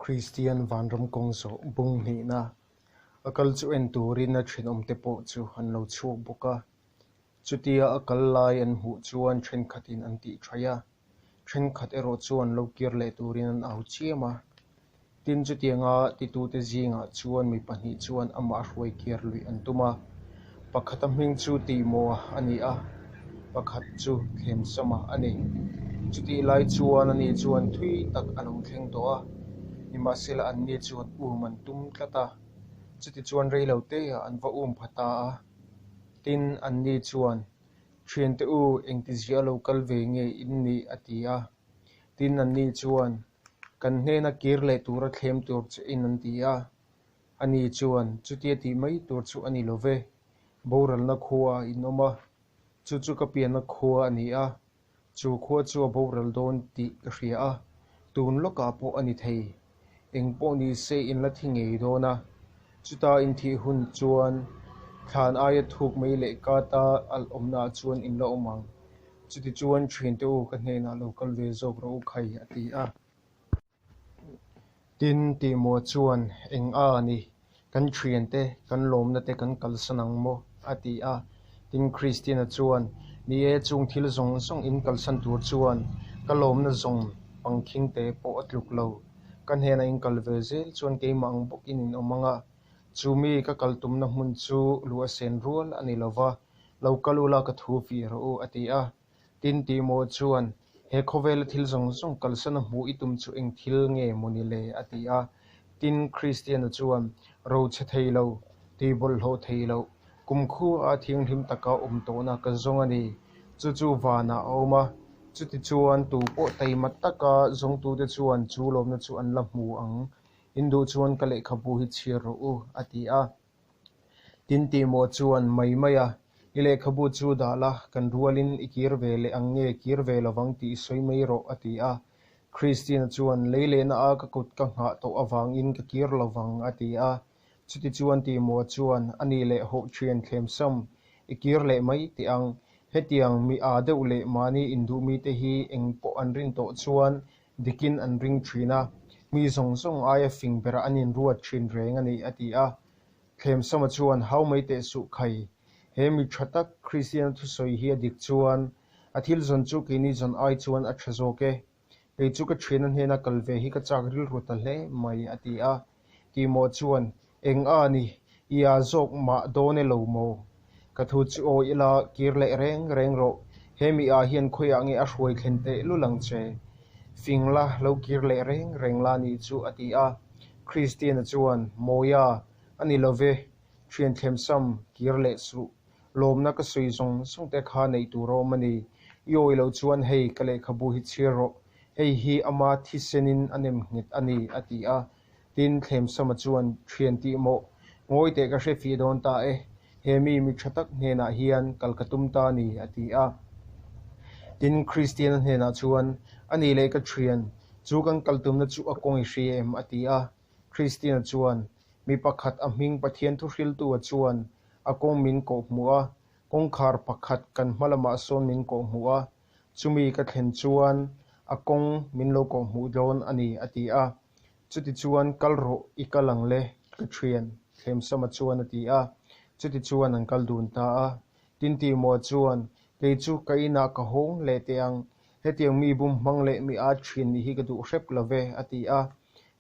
Kristian vanram kawng zawh bung hnihna a kal chu en turin a thenawmte pawh chu an lo chhuak bawk a. Chutia a kal lai an hmuh chuan thenkhatin an tih thaih a, thenkhat erawh chuan lo kir leh turin an au chiam a. Tin, chutianga titute zingah chuan mi pahnih chuan amah hruai kir luih an tum a. Pakhata hming chu Tihmawha a ni a, pakhat chu Thlemsama a ni. Chutih lai chuan ani chuan thui tak a lo thleng tawh a, nimahsela anni chuan um an tum tlat a. Chutichuan reiloteah an va um pha ta a. Tin, anni chuan, Thiante u, engtizia lo kal ve nge in nih? a ti a. Tin, anni chuan, Kan hnena kir leh tura thlem tur che in an ti a. Ani chuan, Chutia tih mai tur chu a ni lo ve. Boralna khua ah in awm a, chu chu ka pianna khua a ni a. Chu khua chu a boral dawn tih ka hria a, tun lawkah pawh a ni thei. Eng pawh ni se in la thi ngei dawn a, chuta in thih hun chuan thlan aia thuk mai leh kata alh awmnaah chuan in la awm ang. Chutichuan thiante u ka hnenah lo kal ve zawk rawh u khai a ti a. Tin, Tihmuah chuan eng a ni, kan thiante, kan lawmna te kan kalsan ang maw? a ti a. Tin, Kristiana chuan, Ni e, chung thil zawng zawng in kalsan tur chuan ka lawmna zawng pangkhing te pawh a tluk lo. Ka hnenah in kal ve zel chuan keimah ang bawkin in awm ang a, chu mi ka kal tumna hmun chu luh a sen rual a ni lo va, Lo kal ula ka thu fih rawh u, a ti a. Tin, Timo chuan, He khawvela thil zawng zawng kalsan a hmuh i tum chu eng thil nge maw ni le? a ti a. Tin, Kristiana chuan, Ro chhe thei lo, tui bawlhhlawh thei loh, kumkhua a thianghlim taka awm tawhna ka zawng a ni. Chu chu vanah a awm a. Chutichuan, tu pawh taima taka zawngtute chuan chu lawmna chu an la hmu ang. In duh chuan ka lehkhabu hi chhiar rawh u, a ti a. Tin Timo chuan mai mai a, I lehkhabu chu dah la, kan rualin i kir ve leh ang nge kir ve lovang tih sawi mai rawh a ti a. Christina chuan lei lehna a ka kut ka nghah tawh avangin ka kir lovang a ti a. Chutichuan Timo chuan a nih leh hawh thian thlemsam i kir leh mai teh ang. Hetiang mi aa deuh leh mahni induhmite hi eng pawh an rin tawh chuan dikin an ring thin a, mi zawng zawng aia fing berah an inruat thin reng a ni, a ti a. Thlemsama chuan, Hau mai teh suh khai, he mi tha tak Kristiana thusawi hi a dik chuan, a thil zawn chu keini zawn ai chuan a tha zawk e. Kei chu ka thiana hnena kal ve hi ka chak rilru ta hle mai, a ti a. Tihmawh chuan, Eng a ni, i a zawk mah dawn e lo maw? Ka thu chu aw ila kir leh reng reng rawh, he mi ah hian khawiah nge a hruai thlen teh lul ang che? Fing la, lo kir leh reng reng la nih chu a ti a. Kristiana chuan, Mawia, a ni lo ve, thian thlemsam, kir leh suh. Lawmna ka sawi zawng zawng te kha neih tur a awm a ni. I awi loh chuan hei ka lehkhabu hi chhiar rawh, hei hi ama thisenin a nem nghet a ni, a ti a. Tin, Thlemsama chuan, Thian tih mawh, ngawi teh ka hre fih dawn ta e, he mi mi tha tak hnenah hian kal ka tum ta a ni, a ti a. Tin, Kristiana hnenah chuan, A nih leh ka thian, chu kan kal tumna chu a kawng i hria em? a ti a. Kristiana chuan, Mi pakhat a hming Pathian thuhriltua chuan a kawng min kawhhmuh a, kawngkhar pakhat kan hma lamah sawn min kawhhmuh a, chumi ka thlen chuan a kawng min lo kawhhmuh dawn a ni, a ti a. Chutichuan kal rawh i kal ang le, ka thian, Thlemsama chuan a ti a. Chutichuan an kal dun ta a. Tintihmawh chuan, Kei chu ka inah ka hawng leh teh ang, hetiang mi bum hmang leh mi at thin nih hi ka duh hrep lo ve, a ti a.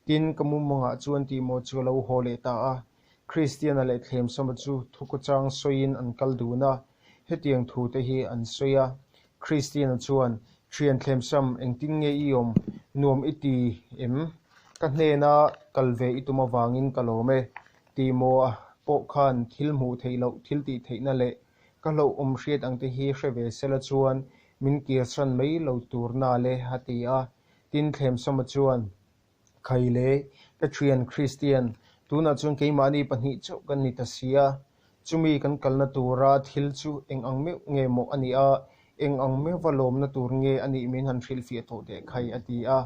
Tin, ka mumangah chuan Tihmawh chu a lo haw leh ta a. Kristiana leh Thlemsama chu thukhawchang sawiin an kal dun a, hetiang thu te hi an sawi a. Kristiana chuan, Thian Thlemsam, engtin nge i awm? Nuam i ti em? Ka hnena kal ve i tum avangin ka lawm e. Tihmawh pawh khan thil hmuh theih loh, thil tih theihna leh ka hlauhawm hriat ang te hi hre ve sela chuan min kirsan mai lo tur na le, a ti a. Tin, Thlemsama chuan, Khai le, ka thian Kristian, tunah chuan keimahni pahnih chauh kan ni ta si a, chumi kan kalna tura thil chu eng ang meuh nge maw a nih a, eng ang meuhva lawmna tur nge a nih min han hrilhfiah tawh teh khai a ti a.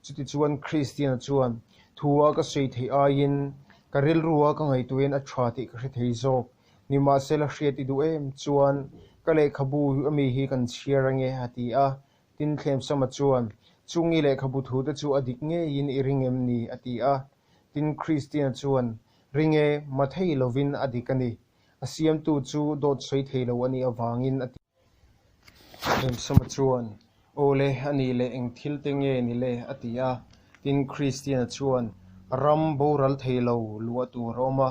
Chutichuan Kristiana chuan, Thua ka sawi theih aiin ka rilrua ka ngaihtuahin a tha tih ka hre thei zawk, nimahsela hriat i duh em chuan ka lehkhabu ami hi kan chhiar ange a ti a. Tin Thlemsama chuan, Chung i lehkhabu thute chu a dik ngeiin i ring em ni? a ti a. Tin, Kristiana chuan, Ring e, mathei lovin a dik a ni. A siamtu chu dawt sawi thei lo a nih avangin a ti. Thlemsama chuan, Aw le, a nih leh eng thil te nge ni le? a ti a. Tin, Kristiana chuan, Ram boral thei lo luah tur a awm a,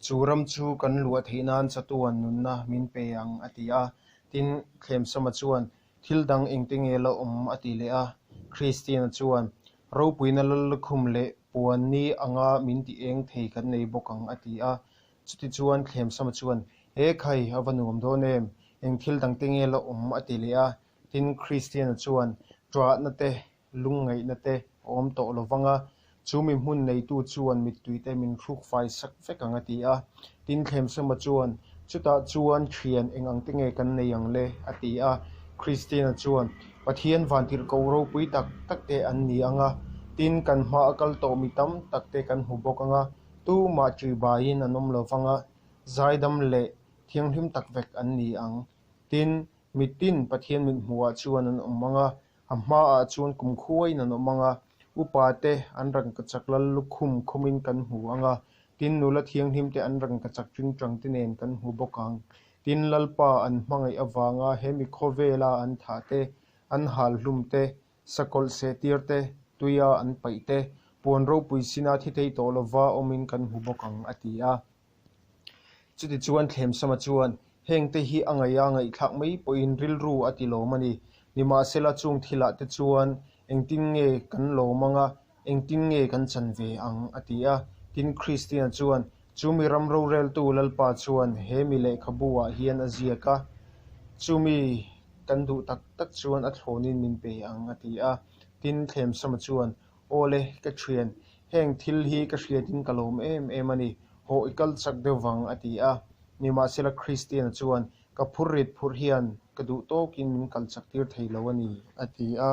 chu ram chu kan luah theih nan chatuan nunna min pe ang, a ti a. Tin, Thlemsama chuan, Thil dang engte nge la awm? a ti leh a. Kristiana chuan, Ropuina lallukhum leh puan ni anga min ti eng thei kan nei bawk ang, a ti a. Chutichuan Thlemsama chuan, He khai, a va nuam dawn em? Eng thil dangte nge la awm? a ti leh a. Tin, Kristiana chuan, Ṭahna te, lungngaihna te a awm tawh lo vang a, chu mi hmun neitu chuan mittuite min hruk fai sak vek ang a ti a. Tin, Thlemsama chuan, Chutah chuan ṭhian eng angte nge kan nei ang le? a ti a. Kristiana chuan, Pathian vantirhkoh ropui tak takte an ni ang a, tin, kan hma a kal tawh mi tam takte kan hmu bawk ang a, Tumah ṭihbaiin an awm lo vang a, zaidam leh thianghlim tak vek an ni ang. Tin, mitin Pathian mithmuhah chuan an awm ang a, a hmaah chuan kumkhuaiin an awm ang a, upate an rangkachak lal lukhum khumin kan hmu ang a, tin, nula thianghlimte an rangkachak tingtangte nen kan hmu bawk ang. Tin, Lalpa an hmangaih avanga he mi khawvela an thah te, an hal hlum te, Sakawlh sehtir te, tuia an paih te, puan ropui sina thi thei tawh lova awmin kan hmu bawk ang, a ti a. Chutichuan Thlemsama chuan, Hengte hi a ngaih a ngaihthlak mai pawhin rilru a ti lawm a ni. Nimahsela chung thilah te chuan engtin nge kan lawm ang a, engtin nge kan chan ve ang? a ti a. Tin, Kristiana chuan, Chu mi ram roreltu Lalpa chuan he mi lehkhabu-ah hian a ziak a, chumi kan duh tak tak chuan a thlawnin min pe ang, a ti a. Tin, Thlemsama chuan, Aw le, ka thian, heng thil hi ka hriatin ka lawm em em a ni, hawh i kal chak deuh vang, a ti a. Nimahsela Kristiana chuan, Ka phur rit phurh hian ka duh tawkin min kal chak tir thei lo a ni, a ti a.